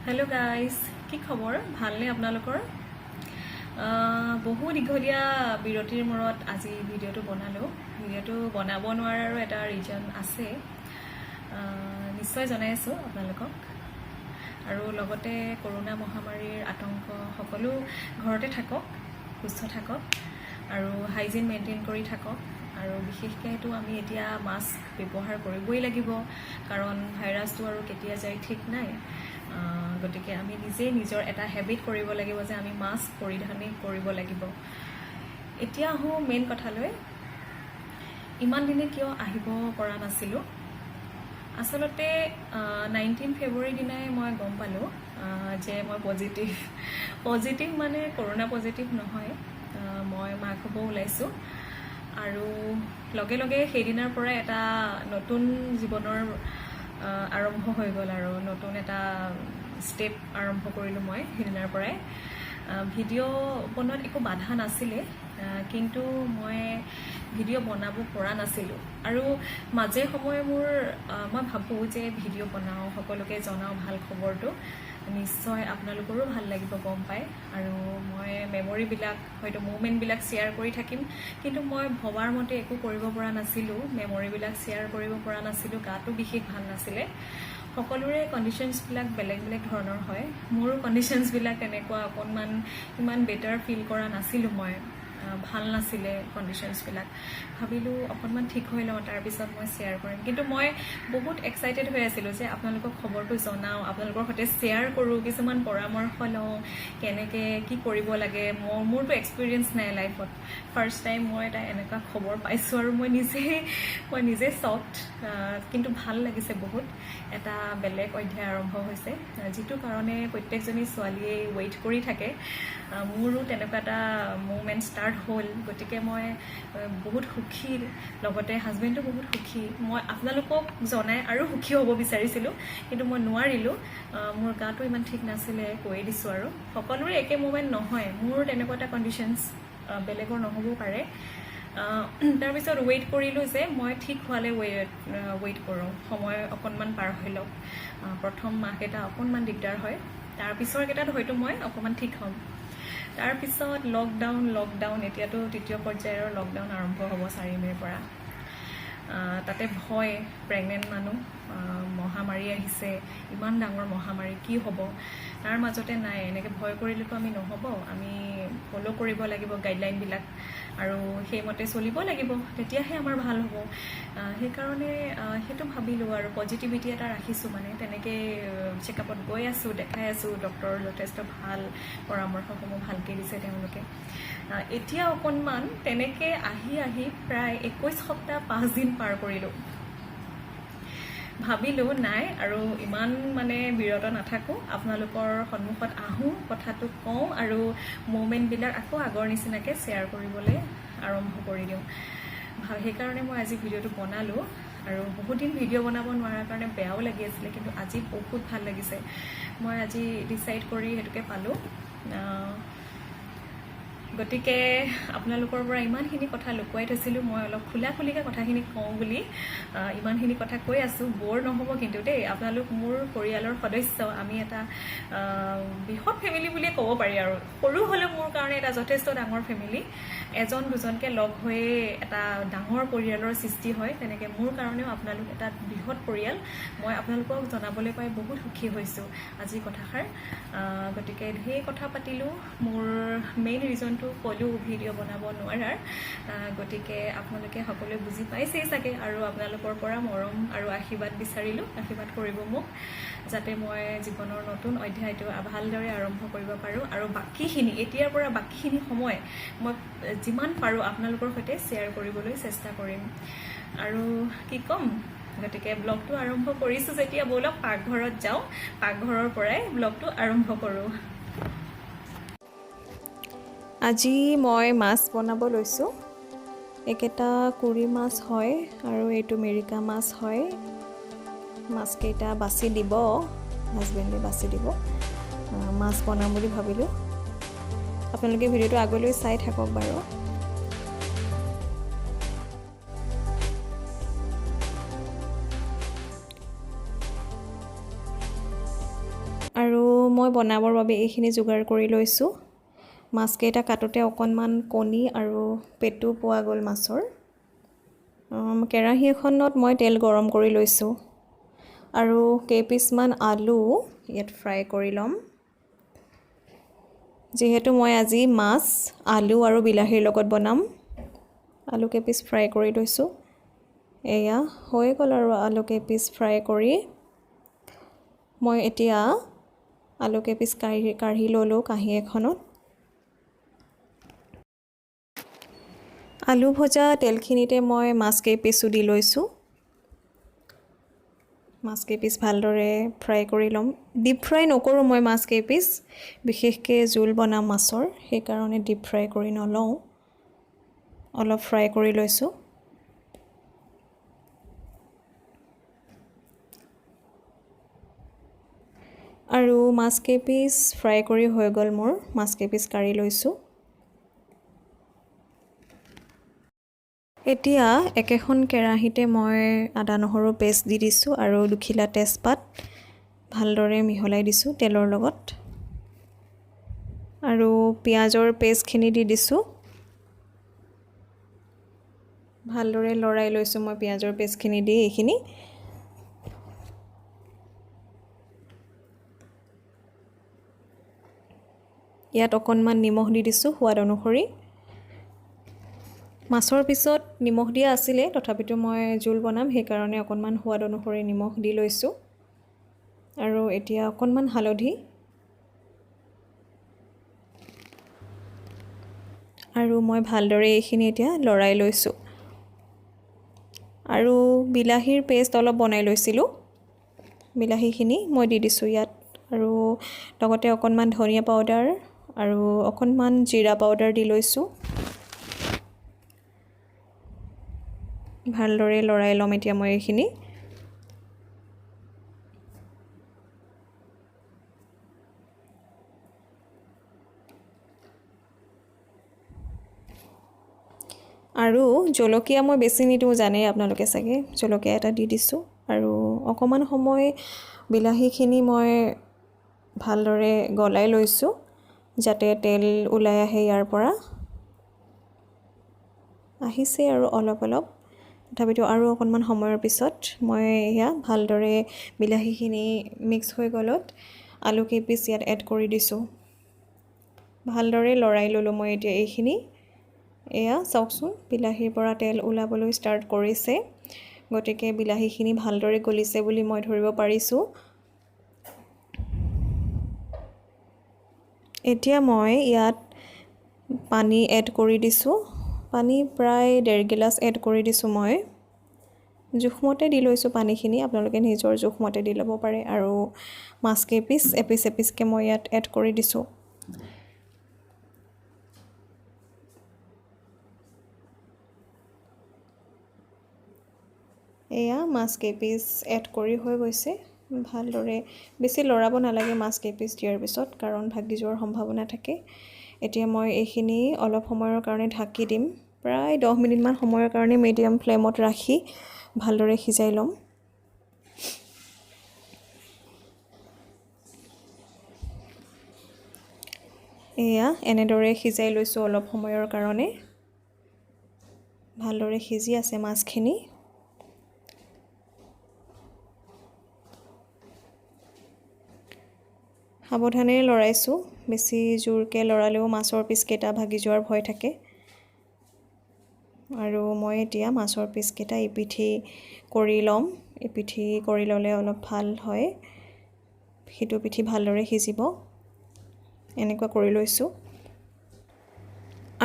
Hello' guys, কি খবৰ? ভালনে আপোনালোকৰ? বহু দীঘলীয়া বিৰতিৰ মূৰত আজি ভিডিঅ'টো বনালোঁ। ভিডিঅ'টো বনাব নোৱাৰাৰো এটা ৰিজন আছে, নিশ্চয় জনাই আছোঁ আপোনালোকক। আৰু লগতে কৰোণা মহামাৰীৰ আতংক, সকলো ঘৰতে থাকক, সুস্থ থাকক আৰু হাইজিন মেইনটেইন কৰি থাকক। আৰু বিশেষকৈতো আমি এতিয়া মাস্ক ব্যৱহাৰ কৰিবই লাগিব, কাৰণ ভাইৰাছটো আৰু কেতিয়া যায় ঠিক নাই। গতিকে আমি নিজেই নিজৰ এটা হেবিট কৰিব লাগিব যে আমি মাস্ক পৰিধানেই কৰিব লাগিব। এতিয়া আহোঁ মেইন কথালৈ। ইমান দিনে কিয় আহিব পৰা নাছিলোঁ? আচলতে 19 ফেব্ৰুৱাৰীৰ দিনাই মই গম পালোঁ যে মই পজিটিভ। পজিটিভ মানে কৰোণা পজিটিভ নহয়, মই মাক হ'ব ওলাইছোঁ। আৰু লগে লগে সেইদিনাৰ পৰাই এটা নতুন জীৱনৰ আৰম্ভ হৈ গ'ল আৰু নতুন এটা ষ্টেপ আৰম্ভ কৰিলোঁ মই সেইদিনাৰ পৰাই। ভিডিঅ' বনোৱাত একো বাধা নাছিলে, কিন্তু মই ভিডিঅ' বনাব পৰা নাছিলোঁ। আৰু মাজে সময়ে মোৰ মই ভাবোঁ যে ভিডিঅ' বনাওঁ, সকলোকে জনাওঁ ভাল খবৰটো, নিশ্চয় আপোনালোকৰো ভাল লাগিব গম পাই, আৰু মই মেমৰিবিলাক, হয়তো মুমেণ্টবিলাক শ্বেয়াৰ কৰি থাকিম। কিন্তু মই ভবাৰ মতে একো কৰিব পৰা নাছিলোঁ, মেমৰিবিলাক শ্বেয়াৰ কৰিব পৰা নাছিলোঁ। গাটো বিশেষ ভাল নাছিলে। সকলোৰে কণ্ডিশ্যনছবিলাক বেলেগ বেলেগ ধৰণৰ হয়। মোৰো কণ্ডিশ্যনছবিলাক তেনেকুৱা, অকণমান ইমান বেটাৰ ফিল কৰা নাছিলোঁ মই। ভাল নাছিলে কণ্ডিশ্যনছবিলাক। ভাবিলোঁ অকণমান ঠিক হৈ লওঁ, তাৰপিছত মই শ্বেয়াৰ কৰিম। কিন্তু মই বহুত এক্সাইটেড হৈ আছিলোঁ যে আপোনালোকক খবৰটো জনাওঁ, আপোনালোকৰ সৈতে শ্বেয়াৰ কৰোঁ, কিছুমান পৰামৰ্শ লওঁ কেনেকৈ কি কৰিব লাগে। মোৰতো এক্সপিৰিয়েঞ্চ নাই লাইফত, ফাৰ্ষ্ট টাইম মই এটা এনেকুৱা খবৰ পাইছোঁ আৰু মই নিজে শ্বকড। কিন্তু ভাল লাগিছে বহুত। এটা বেলেগ অধ্যায় আৰম্ভ হৈছে, যিটো কাৰণে প্ৰত্যেকজনী ছোৱালীয়েই ৱেইট কৰি থাকে। মোৰো তেনেকুৱা এটা মুভমেণ্ট ষ্টাৰ্ট হ'ল। গতিকে মই বহুত সুখী, লগতে হাজবেণ্ডো বহুত সুখী। মই আপোনালোকক জনাই আৰু সুখী হ'ব বিচাৰিছিলোঁ, কিন্তু মই নোৱাৰিলোঁ। মোৰ গাটো ইমান ঠিক নাছিলে, কৈয়ে দিছোঁ। আৰু সকলোৰে একে মুভমেণ্ট নহয়, মোৰ তেনেকুৱা এটা কণ্ডিশ্যনছ, বেলেগৰ নহ'বও পাৰে। তাৰপিছত ৱেইট কৰিলোঁ যে মই ঠিক হোৱালৈ ৱেইট কৰোঁ, সময় অকণমান পাৰ হৈ লওক। প্ৰথম মাহকেইটা অকণমান দিগদাৰ হয়, তাৰ পিছৰকেইটাত হয়তো মই অকণমান ঠিক হ'ম। তাৰপিছত লকডাউন, লকডাউন, এতিয়াতো তৃতীয় পৰ্যায়ৰ লকডাউন আৰম্ভ হ'ব 4 মে'ৰ পৰা। তাতে ভয়, প্ৰেগনেণ্ট মানুহ, মহামাৰী আহিছে, ইমান ডাঙৰ মহামাৰী, কি হ'ব? তাৰ মাজতে নাই, এনেকৈ ভয় কৰিলেতো আমি নহ'ব, আমি ফ'ল' কৰিব লাগিব গাইডলাইনবিলাক আৰু সেইমতে চলিব লাগিব, তেতিয়াহে আমাৰ ভাল হ'ব। সেইকাৰণে সেইটো ভাবিলোঁ আৰু পজিটিভিটি এটা ৰাখিছোঁ। মানে তেনেকৈ চেকআপত গৈ আছোঁ, দেখাই আছোঁ। ডক্টৰ যথেষ্ট ভাল, পৰামৰ্শসমূহ ভালকৈ দিছে তেওঁলোকে। এতিয়া অকণমান তেনেকৈ আহি আহি প্ৰায় 21 সপ্তাহ 5 দিন পাৰ কৰিলোঁ। ভাবিলোঁ নাই আৰু ইমান মানে বিৰত নাথাকোঁ, আপোনালোকৰ সন্মুখত আহোঁ, কথাটো কওঁ আৰু মুমেণ্টবিলাক আকৌ আগৰ নিচিনাকৈ শ্বেয়াৰ কৰিবলৈ আৰম্ভ কৰি দিওঁ। সেইকাৰণে মই আজি ভিডিঅ'টো বনালোঁ। আৰু বহুত দিন ভিডিঅ' বনাব নোৱাৰাৰ কাৰণে বেয়াও লাগি আছিলে, কিন্তু আজি বহুত ভাল লাগিছে। মই আজি ডিচাইড কৰি সেইটোকে পালোঁ। গতিকে আপোনালোকৰ পৰা ইমানখিনি কথা লুকুৱাই থৈছিলোঁ, মই অলপ খোলা খুলিকৈ কথাখিনি কওঁ বুলি ইমানখিনি কথা কৈ আছোঁ। ব'ৰ নহ'ব কিন্তু দেই, আপোনালোক মোৰ পৰিয়ালৰ সদস্য। আমি এটা বৃহৎ ফেমিলি বুলিয়ে ক'ব পাৰি আৰু সৰু হ'লেও মোৰ কাৰণে এটা যথেষ্ট ডাঙৰ ফেমিলি। এজন দুজনকৈ লগ হৈয়ে এটা ডাঙৰ পৰিয়ালৰ সৃষ্টি হয়, তেনেকৈ মোৰ কাৰণেও আপোনালোক এটা বৃহৎ পৰিয়াল। মই আপোনালোকক জনাবলৈ পাই বহুত সুখী হৈছোঁ আজি কথাষাৰ। গতিকে ঢেৰ কথা পাতিলোঁ, মোৰ মেইন ৰিজনটো ক'লোঁ ভিডিঅ' বনাব নোৱাৰাৰ। গতিকে আপোনালোকে সকলোৱে বুজি পাইছেই চাগে। আৰু আপোনালোকৰ পৰা মৰম আৰু আশীৰ্বাদ বিচাৰিলোঁ। আশীৰ্বাদ কৰিব মোক, যাতে মই জীৱনৰ নতুন অধ্যায়টো ভালদৰে আৰম্ভ কৰিব পাৰোঁ আৰু বাকীখিনি, এতিয়াৰ পৰা বাকীখিনি সময় মই যিমান পাৰোঁ আপোনালোকৰ সৈতে শ্বেয়াৰ কৰিবলৈ চেষ্টা কৰিম। আৰু কি ক'ম? গতিকে ব্লগটো আৰম্ভ কৰিছোঁ যেতিয়া, ব'লক পাকঘৰত যাওঁ, পাকঘৰৰ পৰাই ব্লগটো আৰম্ভ কৰোঁ। আজি মই মাছ বনাব লৈছোঁ। এইকেইটা কুৰি মাছ হয় আৰু এইটো মিৰিকা মাছ হয়। মাছকেইটা বাছি দিব, হাজবেণ্ডে বাছি দিব। মাছ বনাম বুলি ভাবিলোঁ। আপোনালোকে ভিডিঅ'টো আগলৈ চাই থাকক বাৰু। আৰু মই বনাবৰ বাবে এইখিনি যোগাৰ কৰি লৈছোঁ। মাছকেইটা কাটোতে অকণমান কণী আৰু পেটু পোৱা গ'ল মাছৰ। কেৰাহী এখনত মই তেল গৰম কৰি লৈছোঁ আৰু কেইপিচমান আলু ইয়াত ফ্ৰাই কৰি ল'ম। যিহেতু মই আজি মাছ আলু আৰু বিলাহীৰ লগত বনাম, আলু কেইপিচ ফ্ৰাই কৰি লৈছোঁ। এয়া হৈ গ'ল আৰু আলু কেইপিচ ফ্ৰাই কৰি মই এতিয়া আলু কেইপিচ কাঢ়ি ল'লোঁ কাঁহী এখনত। আলু ভজা তেলখিনিতে মই মাছ কেইপিচো দি লৈছোঁ। মাছ কেইপিচ ভালদৰে ফ্ৰাই কৰি ল'ম। ডিপ ফ্ৰাই নকৰোঁ মই মাছ কেইপিচ, বিশেষকৈ জোল বনাম মাছৰ, সেইকাৰণে ডিপ ফ্ৰাই কৰি নলওঁ, অলপ ফ্ৰাই কৰি লৈছোঁ। আৰু মাছ কেইপিচ ফ্ৰাই কৰি হৈ গ'ল মোৰ, মাছ কেইপিচ কাঢ়ি লৈছোঁ। এতিয়া একেখন কেৰাহীতে মই আদা নহৰু পেষ্ট দি দিছোঁ আৰু দুখিলা তেজপাত ভালদৰে মিহলাই দিছোঁ তেলৰ লগত, আৰু পিঁয়াজৰ পেষ্টখিনি দি দিছোঁ। ভালদৰে লৰাই লৈছোঁ মই পিঁয়াজৰ পেষ্টখিনি দি এইখিনি। ইয়াত অকণমান নিমখ দি দিছোঁ সোৱাদ অনুসৰি। মাছৰ পিছত নিমখ দিয়া আছিলে, তথাপিতো মই জোল বনাম সেইকাৰণে অকণমান সোৱাদ অনুসৰি নিমখ দি লৈছোঁ। আৰু এতিয়া অকণমান হালধি আৰু মই ভালদৰে এইখিনি এতিয়া লৰাই লৈছোঁ। আৰু বিলাহীৰ পেষ্ট অলপ বনাই লৈছিলোঁ, বিলাহীখিনি মই দি দিছোঁ ইয়াত, আৰু লগতে অকণমান ধনিয়া পাউডাৰ আৰু অকণমান জিৰা পাউডাৰ দি লৈছোঁ। ভালদৰে লৰাই ল'ম এতিয়া মই এইখিনি। আৰু জলকীয়া মই বেছি নিদিওঁ, জানেই আপোনালোকে চাগে, জলকীয়া এটা দি দিছোঁ। আৰু অকণমান সময় বিলাহীখিনি মই ভালদৰে গলাই লৈছোঁ যাতে তেল ওলাই আহে ইয়াৰ পৰা। আহিছে আৰু অলপ অলপ, তথাপিতো আৰু অকণমান সময়ৰ পিছত মই এয়া ভালদৰে বিলাহীখিনি মিক্স হৈ গ'লত আলু কেইপিচ ইয়াত এড কৰি দিছোঁ। ভালদৰে লৰাই ল'লোঁ মই এতিয়া এইখিনি। এয়া চাওকচোন, বিলাহীৰ পৰা তেল ওলাবলৈ ষ্টাৰ্ট কৰিছে, গতিকে বিলাহীখিনি ভালদৰে গলিছে বুলি মই ধৰিব পাৰিছোঁ। এতিয়া মই ইয়াত পানী এড কৰি দিছোঁ। পানী প্ৰায় 1.5 গিলাচ এড কৰি দিছোঁ মই। জোখমতে দি লৈছোঁ পানীখিনি, আপোনালোকে নিজৰ জোখমতে দি ল'ব পাৰে। আৰু মাছ কেইপিচ এপিচ এপিচকৈ মই ইয়াত এড কৰি দিছোঁ। এয়া মাছ কেইপিচ এড কৰি হৈ গৈছে। ভালদৰে বেছি লৰাব নালাগে মাছ কেইপিচ দিয়াৰ পিছত, কাৰণ ভাগি যোৱাৰ সম্ভাৱনা থাকে। এতিয়া মই এইখিনি অলপ সময়ৰ কাৰণে ঢাকি দিম, প্ৰায় 10 মিনিটমান সময়ৰ কাৰণে মিডিয়াম ফ্লেমত ৰাখি ভালদৰে সিজাই ল'ম। এয়া এনেদৰে সিজাই লৈছোঁ অলপ সময়ৰ কাৰণে। ভালদৰে সিজি আছে মাছখিনি। সাৱধানে লৰাইছোঁ, বেছি জোৰকৈ লৰালেও মাছৰ পিচকেইটা ভাগি যোৱাৰ ভয় থাকে। আৰু মই এতিয়া মাছৰ পিচকেইটা ইপিঠি কৰি ল'ম। ইপিঠি কৰি ল'লে অলপ ভাল হয়, সিটো পিঠি ভালদৰে সিজিব। এনেকুৱা কৰি লৈছোঁ।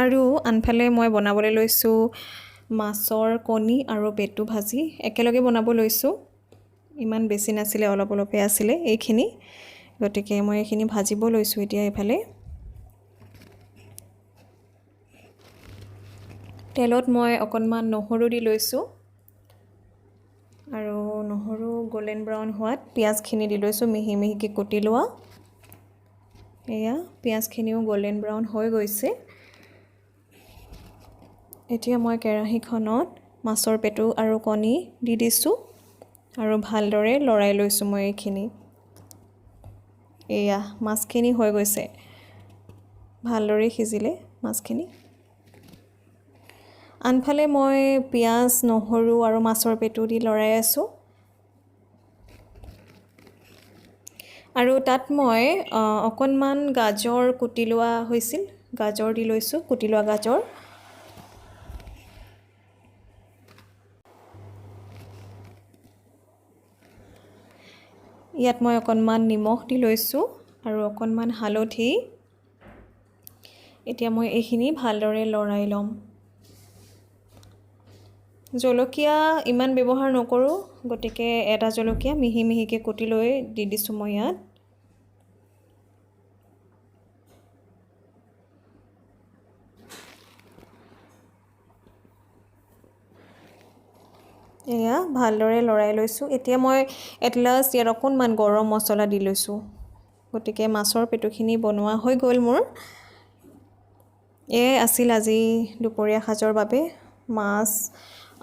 আৰু আনফালে মই বনাবলৈ লৈছোঁ মাছৰ কণী আৰু পেটু ভাজি, একেলগে বনাব লৈছোঁ। ইমান বেছি নাছিলে, অলপ অলপে আছিলে এইখিনি, গতিকে মই এইখিনি ভাজিব লৈছোঁ এতিয়া। এইফালে তেলত মই অকণমান নহৰু দি লৈছোঁ আৰু নহৰু গল্ডেন ব্ৰাউন হোৱাত পিঁয়াজখিনি দি লৈছোঁ মিহি মিহিকৈ কুটি লোৱা। এয়া পিঁয়াজখিনিও গল্ডেন ব্ৰাউন হৈ গৈছে। এতিয়া মই কেৰাহীখনত মাছৰ পেটু আৰু কণী দি দিছোঁ আৰু ভালদৰে লৰাই লৈছোঁ মই এইখিনি। এয়া মাছখিনি হৈ গৈছে, ভালদৰে সিজিলে মাছখিনি। আনফালে মই পিঁয়াজ, নহৰু আৰু মাছৰ পেটু দি লৰাই আছোঁ। আৰু তাত মই অকণমান গাজৰ কুটি লোৱা হৈছিল, গাজৰ দি লৈছোঁ, কুটি লোৱা গাজৰ। ইয়াত মই অকণমান নিমখ দি লৈছোঁ আৰু অকণমান হালধি। এতিয়া মই এইখিনি ভালদৰে লৰাই ল'ম। জলকীয়া ইমান ব্যৱহাৰ নকৰোঁ, গতিকে এটা জলকীয়া মিহি মিহিকৈ কুটি লৈ দি দিছোঁ মই ইয়াত। এয়া ভালদৰে লৰাই লৈছোঁ। এতিয়া মই এট লাষ্ট ইয়াত অকণমান গৰম মছলা দি লৈছোঁ। গতিকে মাছৰ পেটুখিনি বনোৱা হৈ গ'ল মোৰ। এয়াই আছিল আজি দুপৰীয়া সাজৰ বাবে, মাছ,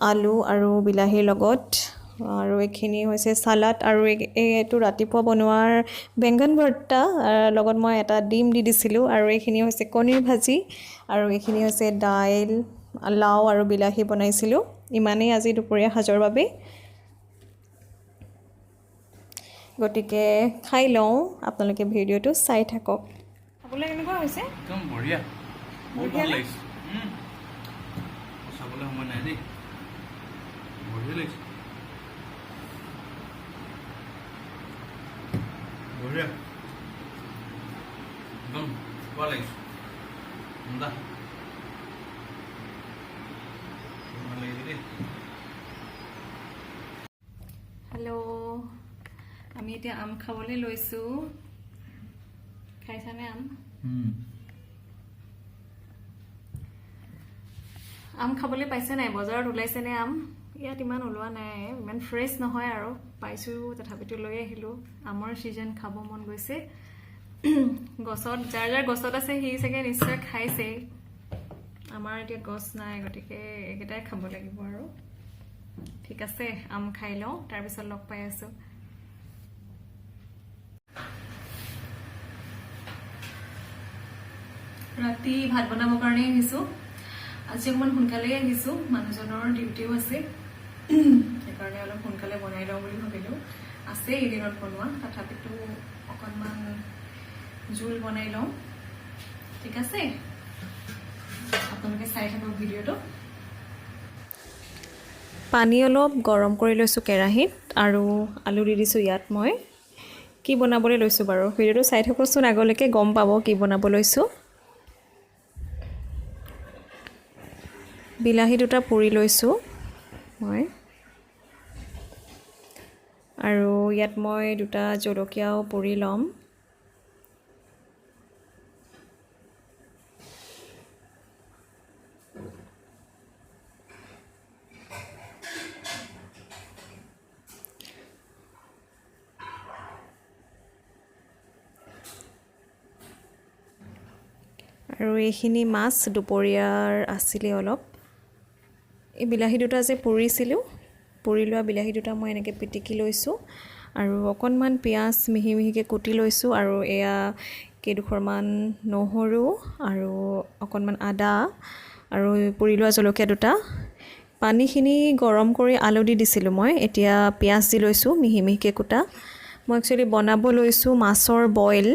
আলু আৰু বিলাহীৰ লগত। আৰু এইখিনি হৈছে চালাড আৰু এইটো ৰাতিপুৱা বনোৱাৰ বেংগন ভৰ্তা, লগত মই এটা ডিম দি দিছিলোঁ। আৰু এইখিনি হৈছে কণীৰ ভাজি আৰু এইখিনি হৈছে দাইল, লাও আৰু বিলাহী বনাইছিলোঁ। ইমানেই আজি দুপৰীয়া সাজৰ বাবে। গতিকে খাই লওঁ, আপোনালোকে ভিডিঅ'টো চাই থাকক। খাবলৈ কেনেকুৱা হৈছে? একদম বঢ়িয়া, বহুত ভাল লাগিছে। চাবলৈ সময় নাই দেই, বঢ়িয়া লাগিছে, বঢ়িয়া, একদম ভাল লাগিছে, মজা, ভাল লাগিছে দেই। হেল্ল', আমি এতিয়া আম খাবলৈ লৈছোঁ। খাইছানে আম? আম খাবলৈ পাইছে নাই? বজাৰত ওলাইছেনে আম? ইয়াত ইমান ওলোৱা নাই, ইমান ফ্ৰেছ নহয় আৰু পাইছোঁ তথাপিতো লৈ আহিলোঁ। আমৰ ছিজন, খাব মন গৈছে। গছত যাৰ যাৰ গছত আছে সি চাগে নিশ্চয় খাইছেই। আমাৰ এতিয়া গছ নাই, গতিকে এইকেইটাই খাব লাগিব আৰু। ঠিক আছে, আম খাই লওঁ, তাৰপিছত লগ পাই আছোঁ। ৰাতি ভাত বনাবৰ কাৰণে আহিছোঁ। আজি অকণমান সোনকালেই আহিছোঁ, মানুহজনৰ ডিউটিও আছে, সেইকাৰণে অলপ সোনকালে বনাই লওঁ বুলি ভাবিলোঁ। আছে এইদিনত বনোৱা, তথাপিতো অকণমান জোল বনাই লওঁ। ঠিক আছে, আপোনালোকে চাই থাকক ভিডিঅ'টো। পানী অলপ গৰম কৰি লৈছোঁ কেৰাহীত আৰু আলু দি দিছোঁ ইয়াত। মই কি বনাবলৈ লৈছোঁ বাৰু ভিডিঅ'টো চাই থাককচোন আগলৈকে, গম পাব কি বনাব লৈছোঁ। বিলাহী দুটা পুৰি লৈছোঁ মই আৰু ইয়াত মই দুটা জলকীয়াও পুৰি ল'ম। আৰু এইখিনি মাছ দুপৰীয়াৰ আছিলে অলপ। এই বিলাহী দুটা যে পুৰিছিলোঁ, পুৰি লোৱা বিলাহী দুটা মই এনেকৈ পিটিকি লৈছোঁ আৰু অকণমান পিঁয়াজ মিহি মিহিকৈ কুটি লৈছোঁ আৰু এয়া কেইডোখৰমান নহৰু আৰু অকণমান আদা আৰু পুৰি লোৱা জলকীয়া দুটা। পানীখিনি গৰম কৰি আলু দি দিছিলোঁ মই। এতিয়া পিঁয়াজ দি লৈছোঁ মিহি মিহিকৈ কুটা। মই একচুৱেলি বনাব লৈছোঁ মাছৰ বইল।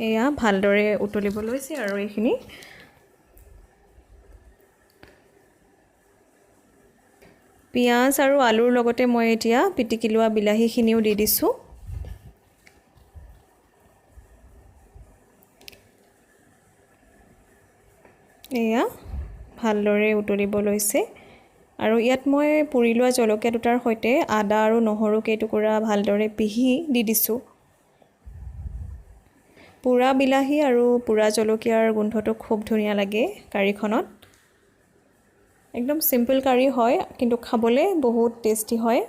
এয়া ভালদৰে উতলিব লৈছে আৰু এইখিনি। পিঁয়াজ আৰু আলুৰ লগতে মই এতিয়া পিটিকি লোৱা বিলাহীখিনিও দি দিছোঁ। এয়া ভালদৰে উতলিব লৈছে আৰু ইয়াত মই পুৰি লোৱা জলকীয়া দুটাৰ সৈতে আদা আৰু নহৰু কেইটুকুৰা ভালদৰে পিহি দি দিছোঁ। পোৰা বিলাহী আৰু পোৰা জলকীয়াৰ গোন্ধটো খুব ধুনীয়া লাগে কাৰীখনত। একদম চিম্পল কাৰী হয়, কিন্তু খাবলৈ বহুত টেষ্টি হয়।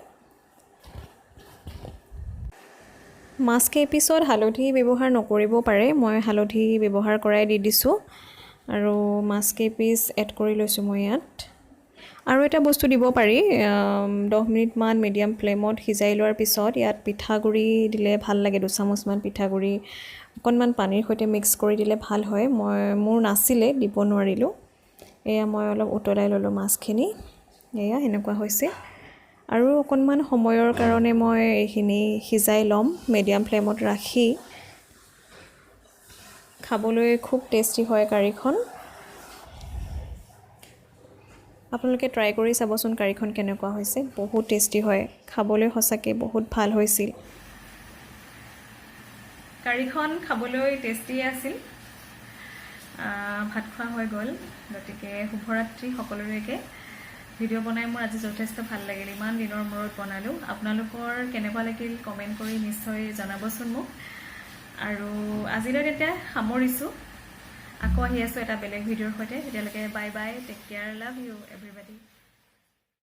মাছ কেইপিছত হালধি ব্যৱহাৰ নকৰিব পাৰে, মই হালধি ব্যৱহাৰ কৰাই দি দিছোঁ। আৰু মাছ কেইপিচ এড কৰি লৈছোঁ মই ইয়াত। আৰু এটা বস্তু দিব পাৰি, 10 মিনিটমান মিডিয়াম ফ্লেমত সিজাই লোৱাৰ পিছত ইয়াত পিঠাগুড়ি দিলে ভাল লাগে। 2 চামুচমান পিঠাগুড়ি অকণমান পানীৰ সৈতে মিক্স কৰি দিলে ভাল হয়। মই মোৰ নাছিলে, দিব নোৱাৰিলোঁ। এয়া মই অলপ উতলাই ল'লোঁ মাছখিনি। এয়া এনেকুৱা হৈছে। আৰু অকণমান সময়ৰ কাৰণে মই এইখিনি সিজাই ল'ম মিডিয়াম ফ্লেমত ৰাখি। খাবলৈ খুব টেষ্টি হয় কাৰীখন। আপোনালোকে ট্ৰাই কৰি চাবচোন কাৰীখন কেনেকুৱা হৈছে। বহুত টেষ্টি হয় খাবলৈ, সঁচাকৈ বহুত ভাল হৈছিল। কাৰীখন খাবলৈ টেষ্টি আছিল। ভাত খোৱা হৈ গ'ল, গতিকে শুভৰাত্ৰি সকলোলৈকে। ভিডিঅ' বনাই মোৰ আজি যথেষ্ট ভাল লাগিল। ইমান দিনৰ মূৰত বনালোঁ। আপোনালোকৰ কেনেকুৱা লাগিল কমেণ্ট কৰি নিশ্চয় জনাবচোন মোক। আৰু আজিলৈ তেতিয়া সামৰিছোঁ। আকৌ আহি আছোঁ এটা বেলেগ ভিডিঅ'ৰ সৈতে। তেতিয়ালৈকে bye bye, take care, love you everybody.